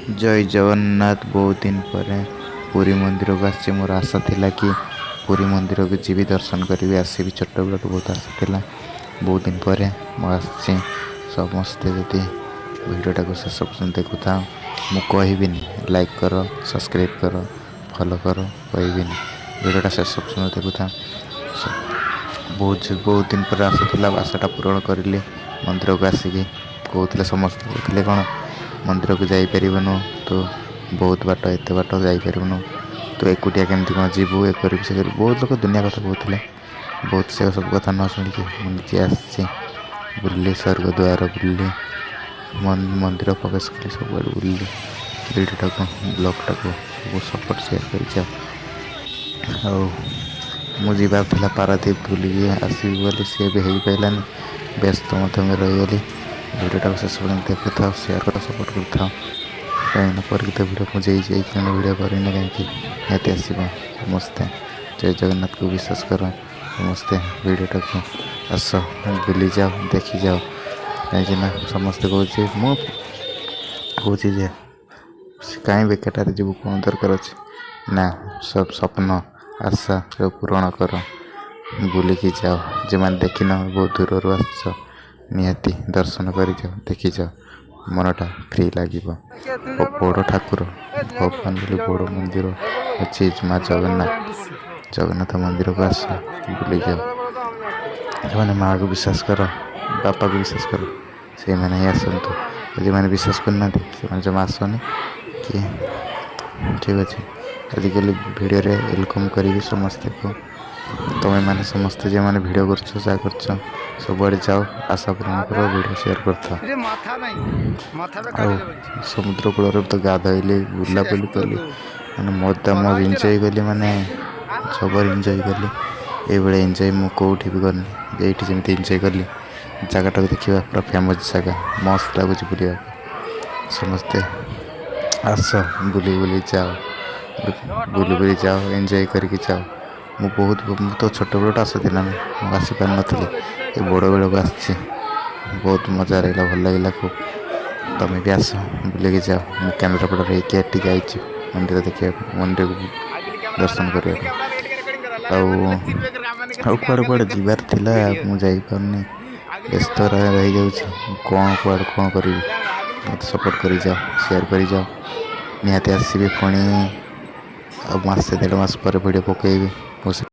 ଜୟ ଜଗନ୍ନାଥ। ବହୁତ ଦିନ ପରେ ପୁରୀ ମନ୍ଦିରକୁ ଆସିଛି। ମୋର ଆଶା ଥିଲା କି ପୁରୀ ମନ୍ଦିରକୁ ଯିବି, ଦର୍ଶନ କରିବି, ଆସିବି। ଛୋଟବେଳଠୁ ବହୁତ ଆଶା ଥିଲା। ବହୁତ ଦିନ ପରେ ମୁଁ ଆସିଛି। ସମସ୍ତେ ଯଦି ଭିଡ଼ିଓଟାକୁ ଶେଷ ପର୍ଯ୍ୟନ୍ତ ଦେଖୁଥାଅ, ମୁଁ କହିବିନି ଲାଇକ୍ କର, ସବସ୍କ୍ରାଇବ୍ କର, ଫଲୋ କର, କହିବିନି। ଭିଡ଼ିଓଟା ଶେଷ ପର୍ଯ୍ୟନ୍ତ ଦେଖୁଥାଅ। ବହୁତ ବହୁତ ଦିନ ପରେ ଆଶା ଥିଲା, ଆଶାଟା ପୂରଣ କରିଲି ମନ୍ଦିରକୁ ଆସିକି। କହୁଥିଲେ, ସମସ୍ତେ କହୁଥିଲେ କ'ଣ, ମନ୍ଦିରକୁ ଯାଇପାରିବୁନୁ ତୁ, ବହୁତ ବାଟ, ଏତେ ବାଟ ଯାଇପାରିବୁନୁ ତୁ, ଏକୁଟିଆ କେମିତି କ'ଣ ଯିବୁ, ଏ କରିବୁ, ସେ କରିବୁ। ବହୁତ ଲୋକ ଦୁନିଆ କଥା କହୁଥିଲେ। ବହୁତ ସେ ସବୁ କଥା ନ ଶୁଣିକି ମୁଁ ନିଜେ ଆସିଛି, ବୁଲିଲି, ସ୍ୱର୍ଗ ଦ୍ୱାର ବୁଲିଲି, ମନ୍ଦିର ପ୍ରବେଶ କଲି, ସବୁଆଡ଼େ ବୁଲିଲି। ଭିଡ଼ିଓଟାକୁ, ବ୍ଲଗ୍ଟାକୁ ସବୁ ସପୋର୍ଟ, ସେୟାର କରିଯାଅ। ଆଉ ମୁଁ ଯିବାର ଥିଲା ପାରାଦ୍ୱୀପ, ବୁଲିକି ଆସିବି ବୋଲି, ସିଏ ବି ହେଇପାରିଲାନି। ବ୍ୟସ୍ତ ମଧ୍ୟ ମୁଁ ରହିଗଲି। ଭିଡ଼ିଓଟାକୁ ଶେଷ ପର୍ଯ୍ୟନ୍ତ ଦେଖୁଥାଅ, ସେୟାର କର, ସପୋର୍ଟ କରୁଥାଅ। କାହିଁକିନା ପରିଚିତ ଭିଡ଼ିଓ ମୁଁ ଯେଇ ଯାଇକି ଭିଡ଼ିଓ କରିନି କାହିଁକି, ନିହାତି ଆସିବ। ସମସ୍ତେ ଜୟ ଜଗନ୍ନାଥକୁ ବିଶ୍ୱାସ କର। ସମସ୍ତେ ଭିଡ଼ିଓଟାକୁ ଆସ, ବୁଲିଯାଅ, ଦେଖିଯାଅ। କାହିଁକିନା ସମସ୍ତେ କହୁଛି, ମୁଁ କହୁଛି ଯେ କାହିଁ ବେକାରଟାରେ ଯିବୁ, କ'ଣ ଦରକାର ଅଛି? ନା, ସବୁ ସ୍ୱପ୍ନ ଆଶା ସବୁ ପୂରଣ କର, ବୁଲିକି ଯାଅ। ଯେଉଁମାନେ ଦେଖିନ, ବହୁତ ଦୂରରୁ ଆସିଛ, ନିହାତି ଦର୍ଶନ କରିଯାଅ, ଦେଖିଯାଅ, ମନଟା ଫ୍ରି ଲାଗିବ। ବଡ଼ ଠାକୁର ଭଗବାନ ବୋଲି ବଡ଼ ମନ୍ଦିର ଅଛି ମା ଜଗନ୍ନାଥ। ଜଗନ୍ନାଥ ମନ୍ଦିରକୁ ଆସ, ବୁଲିଯାଅ। ଯେଉଁମାନେ ମାଆକୁ ବିଶ୍ୱାସ କର, ବାପାକୁ ବିଶ୍ୱାସ କର, ସେଇମାନେ ହିଁ ଆସନ୍ତୁ। ଯେଉଁମାନେ ବିଶ୍ୱାସ କରୁନାହାନ୍ତି, ସେମାନେ ଜମା ଆସନି କି। ଠିକ୍ ଅଛି, ଆଜିକାଲି ଭିଡ଼ିଓରେ welcome କରିବି ସମସ୍ତଙ୍କୁ। ତୁମେମାନେ ସମସ୍ତେ ଯେଉଁମାନେ ଭିଡ଼ିଓ କରୁଛ, ଯାହା କରୁଛ, ସବୁଆଡ଼େ ଯାଅ, ଆଶା ପୂରଣ କର, ଭିଡ଼ିଓ ସେୟାର କରିଥାଅ। ଆଉ ସମୁଦ୍ର କୂଳରେ ତ ଗାଧୋଇଲି, ବୁଲାବୁଲି କଲି, ମାନେ ମଜା ମଜ ଏନ୍ଜୟ କଲି, ମାନେ ଜବର ଏନ୍ଜୟ କଲି। ଏଇଭଳିଆ ଏନ୍ଜୟ ମୁଁ କେଉଁଠି ବି କରିନି, ଏଇଠି ଯେମିତି ଏନ୍ଜୟ କଲି। ଜାଗାଟାକୁ ଦେଖିବା, ପୁରା ଫେମସ୍ ଜାଗା, ମସ୍ତ ଲାଗୁଛି ବୁଲିବାକୁ। ସମସ୍ତେ ଆସ, ବୁଲି ବୁଲି ଯାଅ, ବୁଲି ବୁଲି ଯାଅ, ଏନ୍ଜୟ କରିକି ଯାଅ। ମୁଁ ବହୁତ, ମୁଁ ତ ଛୋଟବେଳଠୁ ଆସୁଥିଲା ନା, ମୁଁ ଆସିପାରିନଥିଲି। ଏ ବଡ଼ ବେଳକୁ ଆସିଛି, ବହୁତ ମଜା ଲାଗିଲା, ଭଲ ଲାଗିଲା ଖୁବ୍। ତମେ ବି ଆସ, ବୁଲିକି ଯାଅ। ମୁଁ କେନ୍ଦ୍ରାପଡ଼ାରେ ହେଇକି ଏଠିକି ଆଇଛି ମନ୍ଦିର ଦେଖିବା ପାଇଁ, ମନ୍ଦିରକୁ ଦର୍ଶନ କରିବା ପାଇଁ। ଆଉ କୁଆଡ଼େ କୁଆଡ଼େ ଯିବାର ଥିଲା, ମୁଁ ଯାଇପାରୁନି, ବ୍ୟସ୍ତ ରହିଯାଉଛି। କ'ଣ କୁଆଡ଼େ କ'ଣ କରିବି? ମୋତେ ସପୋର୍ଟ କରିଯାଅ, ସେୟାର କରିଯାଅ। ନିହାତି ଆସିବି ପୁଣି, ଆଉ ମାସେ ଦେଢ଼ ମାସ ପରେ ଭିଡ଼ିଓ ପକାଇବି। ମୁଁ